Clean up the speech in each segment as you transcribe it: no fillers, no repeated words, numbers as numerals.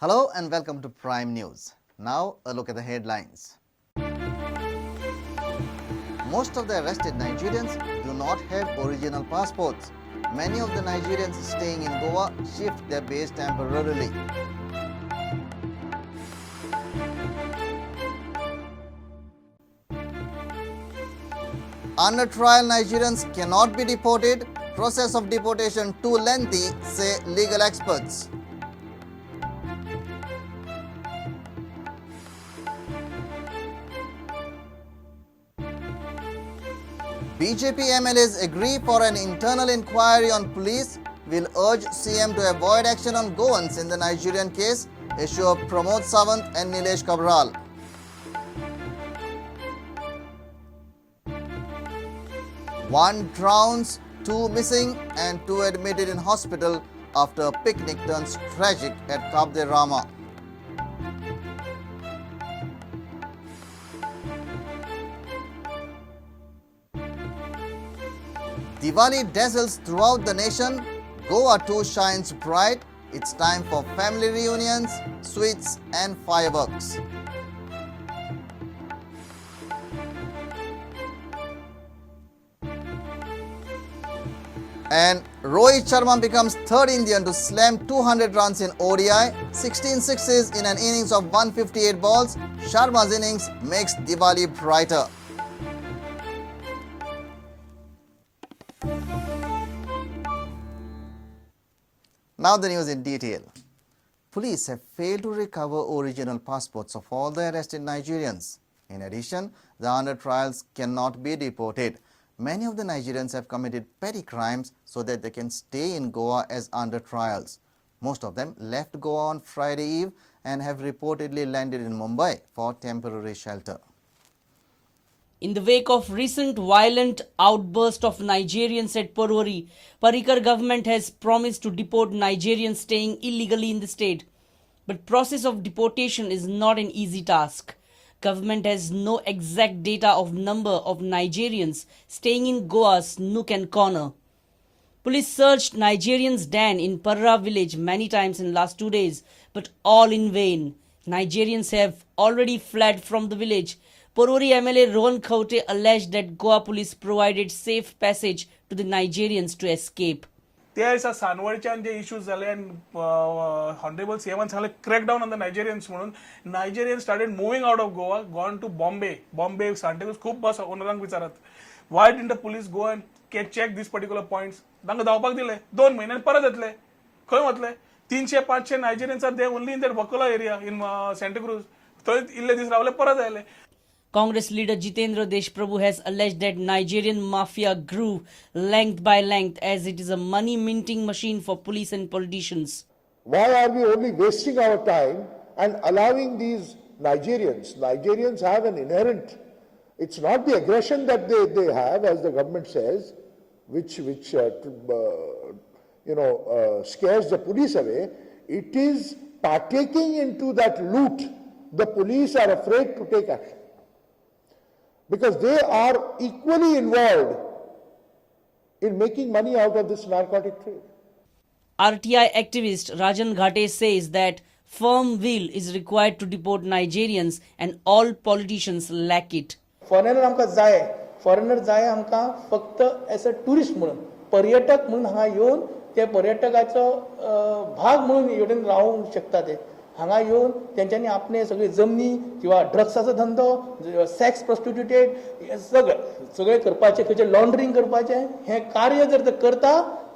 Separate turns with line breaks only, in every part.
Hello and welcome to Prime News. Now a look at the headlines. Most of the arrested Nigerians do not have original passports. Many of the Nigerians staying in Goa shift their base temporarily. Under trial Nigerians cannot be deported. Process of deportation too lengthy, say legal experts. BJP MLAs agree for an internal inquiry on police, will urge CM to avoid action on Goans in the Nigerian case, assure Pramod Sawant and Nilesh Cabral. One drowns, two missing and two admitted in hospital after a picnic turns tragic at Cabo de Rama. Diwali dazzles throughout the nation. Goa too shines bright. It's time for family reunions, sweets and fireworks. And Rohit Sharma becomes third Indian to slam 200 runs in ODI, 16 sixes in an innings of 158 balls. Sharma's innings makes Diwali brighter. Now the news in detail. Police have failed to recover original passports of all the arrested Nigerians. In addition, the under trials cannot be deported. Many of the Nigerians have committed petty crimes so that they can stay in Goa as under trials. Most of them left Goa on Friday eve and have reportedly landed in Mumbai for temporary shelter.
In the wake of recent violent outburst of Nigerians at Porvorim, Parrikar government has promised to deport Nigerians staying illegally in the state. But process of deportation is not an easy task. Government has no exact data of number of Nigerians staying in Goa's nook and corner. Police searched Nigerians' den in Parra village many times in last 2 days, but all in vain. Nigerians have already fled from the village. Porvorim MLA Rohan Khaunte alleged that Goa police provided safe passage to the Nigerians to escape.
त्या दिसा सानवळच्यान जे issues जाले आनी honourable सीएमान सांगलें crack down on the Nigerians म्हणून Nigerian started moving out of Goa, gone to Bombay. Bombay Santacruz खूब बस ओनरांक विचारात, why didn't the police go and check these particular points? तांकां धांवपाक दिले, 2 म्हयन्यान परत येतले, खंय वतले? 300-500 Nigerians are there only in that Vakola area in Santacruz, थंय इल्ले दीस रावले परत आयले.
Congress leader Jitendra Deshprabhu has alleged that Nigerian mafia grew length by length as it is a money minting machine for police and politicians.
Why are we only wasting our time and allowing these Nigerians? Nigerians have an inherent, it's not the aggression that they have, as the government says, which scares the police away. It is partaking into that loot. The police are afraid to take action, because they are equally involved in making money out of this narcotic trade.
RTI activist Rajan Ghate says that firm will is required to deport Nigerians and all politicians lack it.
Foreigner आमकां जाय, foreigner जाय आमकां फक्त as a tourist म्हणून, पर्यटक म्हणून हांगा येवन ते पर्यटकाचो भाग म्हणून येवन रावूंक शकता. ते हांगा येवन तेंच्यांनी आपले सगळे जमनी किंवा ड्रग्साचो धंदो, सेक्स प्रोस्टिट्युटेड सगळें सगळें करपाचें, खंयचें लॉन्ड्रींग करपाचें हें कार्य जर ते करता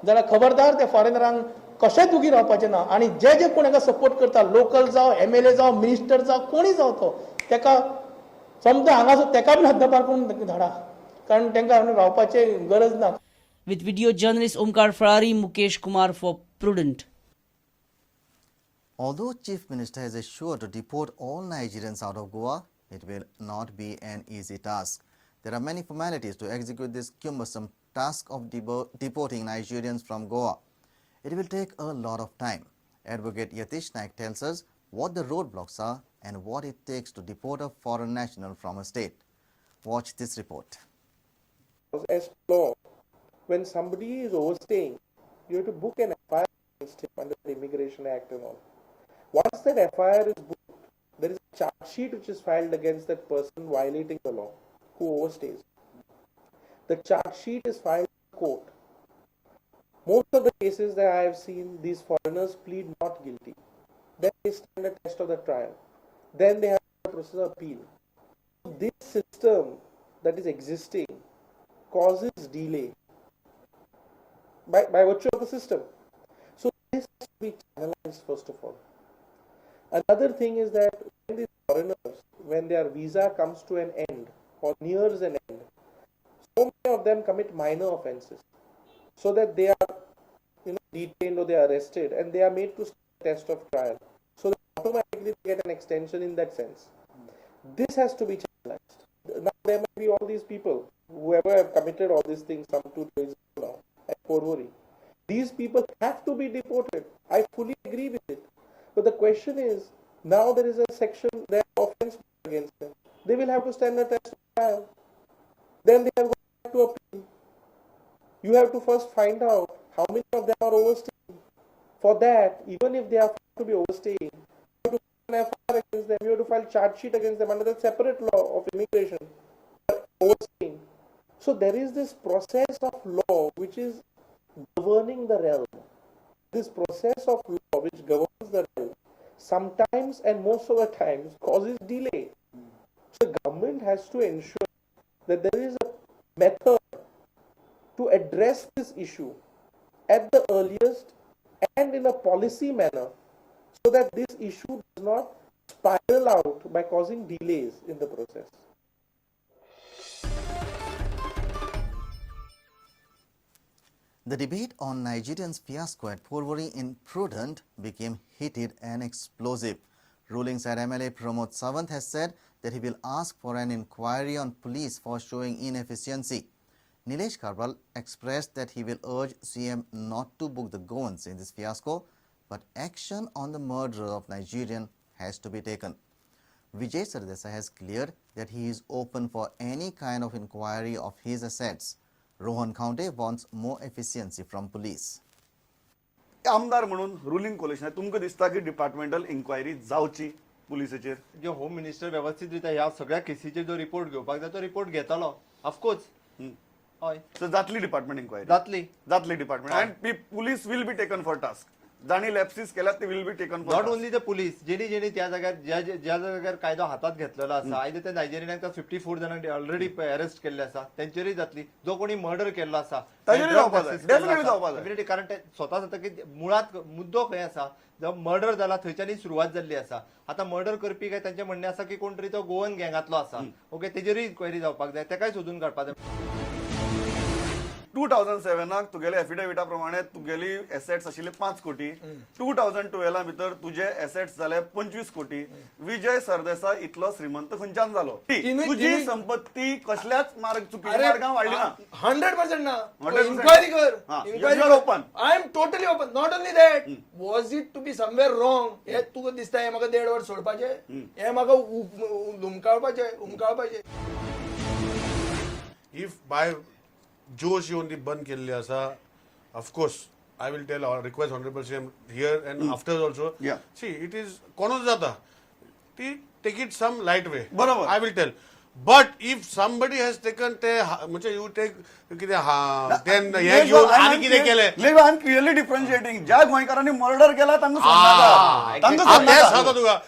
जाल्यार खबरदार ते फॉरेनरांक कशेंच उगी रावपाचें ना. आनी जे जे कोण हेका सपोर्ट करता, लोकल जावं, एमएलए जावं, मिनिस्टर जावं, कोणी जावं, तो तेका समजा हांगासर तेका बी हद्दपार करून धाडा, कारण तेंकां रावपाचें गरज ना.
With video journalist Omkar Ferrari, Mukesh Kumar for Prudent.
Although Chief Minister has assured to deport all Nigerians out of Goa, it will not be an easy task. There are many formalities to execute this cumbersome task of deporting Nigerians from Goa. It will take a lot of time. Advocate Yatish Naik tells us what the roadblocks are and what it takes to deport a foreign national from a state. Watch this report.
As law, when somebody is overstaying, you have to book an FIR against him under the Immigration Act and all. Once that FIR is booked, there is a charge sheet which is filed against that person violating the law who overstays. The charge sheet is filed in court. Most of the cases that I have seen, these foreigners plead not guilty. Then they stand the test of the trial. Then they have the process of appeal. This system that is existing causes delay by virtue of the system. So this has to be channelized first of all. Another thing is that when these foreigners, when their visa comes to an end or nears an end, so many of them commit minor offenses, so that they are, detained or they are arrested and they are made to stand the test of trial. So that automatically they get an extension in that sense. This has to be channelized. Now there might be all these people, whoever have committed all these things some 2 days ago now at Porvorim. These people have to be deported. I fully agree with it. But the question is, now there is a section, there are offense against them. They will have to stand a test of trial. Then they have got to appeal. You have to first find out how many of them are overstaying. For that, even if they are found to be overstaying, you have to file an FIR against them, you have to file charge sheet against them under the separate law of immigration for overstaying. So there is this process of law which is governing the realm. This process of law which governs the realm sometimes and most of the times causes delay. So the government has to ensure that there is a method to address this issue at the earliest and in a policy manner, so that this issue does not spiral out by causing delays in the process.
The debate on Nigerians' fiasco at Porvorim in Prudent became heated and explosive. Ruling side MLA Pramod Sawant has said that he will ask for an inquiry on police for showing inefficiency. Nilesh Karbal expressed that he will urge CM not to book the Goans in this fiasco, but action on the murderer of Nigerian has to be taken. Vijay Sardesai has cleared that he is open for any kind of inquiry of his assets. Rohan Khaunte wants more efficiency from police.
आमदार म्हणून ruling collision तुमकां दिसता की departmental enquiry जावची पुलिसेचेर?
जे home minister वेवस्थीत रित्या ह्या सगळ्या केसीचेर जो रिपोर्ट घेवपाक जाय तो रिपोर्ट घेतलो, ऑफकोर्स. हय,
सो जातली डिपार्टमेंट इन्क्वायरी?
जातली.
जातली department, and police will be taken for task. जांणी लॅप्सीस केल्यात ते will be taken for
not only the police, जेणी जेणी त्या जाग्यार ज्या ज्या जाग्यार कायदो हातात घेतलेलो आसा, आयज ते नायजेरियनाक 54 जाणांक ऑलरेडी अरेस्ट केल्ले आसा, तेंचेरूय जातली. जो कोणी मर्डर केल्लो आसा
ताजेरूय जावपा जाय, डेफिनेटली जावपा जाय.
कारण ते स्वता जाता की मुळात मुद्दो खंय आसा, जो मर्डर जाला थंयच्यानूय सुरवात जाल्ली आसा. आतां मर्डर करपी काय तांचें म्हणणें आसा की कोण तरी तो गोवन गँगांतलो आसा, ओके, तेजेरूय इन्क्वायरी जावपाक जाय, तेकाय सोदून काडपाक जाय.
2007 तुगेले एफिडेविटा प्रमाणे तुगेली एसेट्स आशिल्ले 5 कोटी, 2012 भितर तुजे एसेट्स जाले 25 कोटी. विजय सरदेसाय इतलो श्रीमंत खंयच्यान जालो? तुजी संपत्ती कसल्याच मार्ग चुकीच्या मार्गान वाडली ना.
100% ना. इन्क्वायरी कर.
Inquiry open.
I am totally open. Not only that, was it to be somewhere wrong? हे तुका दिसता हे म्हाका 1.5 वर्स सोडपाचें, हे म्हाका लुमकाळपाचें, उमकाळपाचें.
If bye जोश येवन ती बंद केल्ली आसा, of course I will tell request honourable CM here and after also. See it is कोणूच जाता ती take it some light way,
बरोबर,
I will tell. But if somebody has taken ते म्हणजे you take कितें हे घेवन आनी कितें केलें,
I am clearly differentiating. ज्या गोंयकारांनी मर्डर केला तांकां सोडनाका, तांकां
सांगता तुका.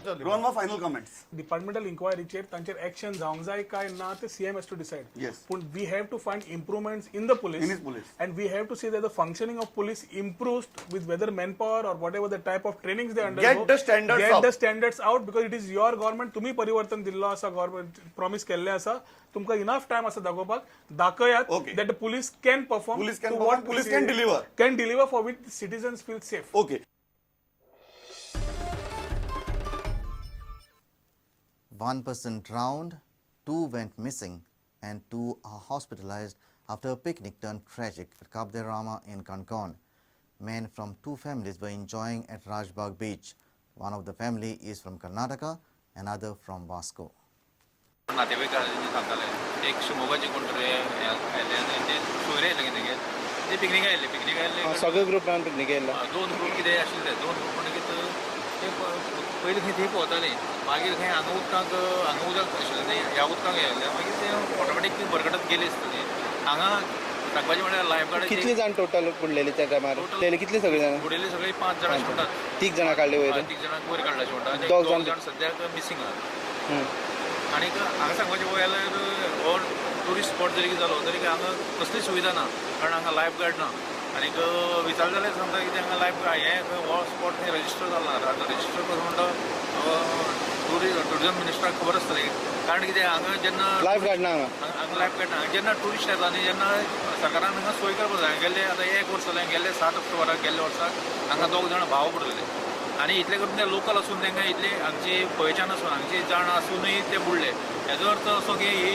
Rohan, final comments.
डिपार्टमेंटल इन्क्वायरीचेर तांचेर एक्शन जावंक जाय काय ना ते CM has to decide. पूण we have to find improvements in the police, and we have to see that the functioning of police improves with whether man power or whatever the type of trainings they undergo.
Get the standards,
get the standards out, because it is your government. तुमी परिवर्तन दिल्लो आसा, government promise केल्लें आसा, तुमकां enough time आसा दाखोवपाक. दाखयात that the police can perform,
police can perform, police can deliver,
can deliver for which citizens feel safe.
Okay.
1 person drowned, 2 went missing and 2 are hospitalized after a picnic turned tragic at Cabo de Rama in Canacona. Men from 2 families were enjoying at Rajbagh beach. One of the family is from Karnataka, another from Vasco.
नातेवाईक सांगताले एक शिमोगाचे कोण तरी आयले आनी ते सोयरे आयले तेंगे ते पिकनीक आयिल्ले, पिकनीक आयिल्ले.
सगळे ग्रुपान पिकनीक येयल्लो.
दोन ग्रूप कितें आशिल्ले, दोन ग्रूप म्हणटकीच ते पयलीं खंय थंय पोंवताली, मागीर खंय हांगा उदकांत, हांगा उदक आशिल्लें न्ही, ह्या उदकांत गेल्ले, मागीर ते ऑटोमॅटीक ती भरकटत गेली आसतली. हांगा सांगपाचें म्हणल्यार लायफ गार्डाची.
कितली जाण टोटल बुडलेली त्या टायमार? कितली सगळी जाणां?
बुडिल्ली सगळी पांच जाणां अशें म्हणटात.
तीग जाणां काडले वयर.
तीग जाणांक वयर काडला अशें म्हणटा.
दोग
दोग जाण सद्याक मिसींग आहा. आनीक हांगा सांगपाचें पळय जाल्यार हो ट्युरिस्ट स्पॉट जरी जालो तरी हांगा कसली सुविधा ना, कारण हांगा लायफ गार्ड ना. आनीक विचारलें जाल्यार सांगता की हांगा लायफ गार्ड हें हो स्पॉट खंय रजिस्टर जाला ना. आतां रजिस्टर कसो म्हणटा, ट्युरिजम मिनिस्टराक खबर आसतलें, कारण कितें हांगा जेन्ना
लायफ गार्ड ना,
हांगा लायफ गार्ड ना. जेन्ना ट्युरिस्ट येता न्ही जेन्ना सरकारान हांगा सोय करपाक जाय. गेल्ले आतां एक वर्स जालें, गेल्ले 7 ऑक्टोबराक गेल्ले वर्साक हांगा दोग जाण भाव बुडलेले आनी इतले करून ते लोकल आसून तांकां इतली हांगची पहचान आसून हांगची जाण आसुनूय ते बुडले. हेजो अर्थ असो की ही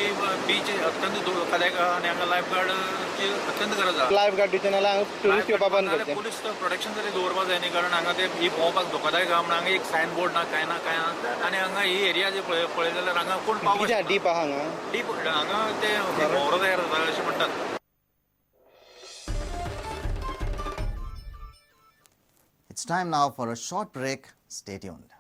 बीच अत्यंत धोकादायक आहा आनी हांगा लायफ गार्डची अत्यंत गरज आहा.
लायफ गार्ड दिवचे नाल्यार ट्युरिस्ट येवपा बंद करचे.
पुलीस प्रोटेक्शन तरी दवरपाक जाय न्ही, कारण हांगा ते ही भोंवपाक धोकादायक आहा म्हणून हांगा एक सायन बोर्ड ना, कांय ना, कांय ना. आनी हांगा ही एरिया जी पळयत जाल्यार हांगा कोण पावूंक
डीप आहा हांगा,
डीप हांगा ते भोंवरो तयार जाता अशें म्हणटात.
It's time now for a short break. Stay tuned.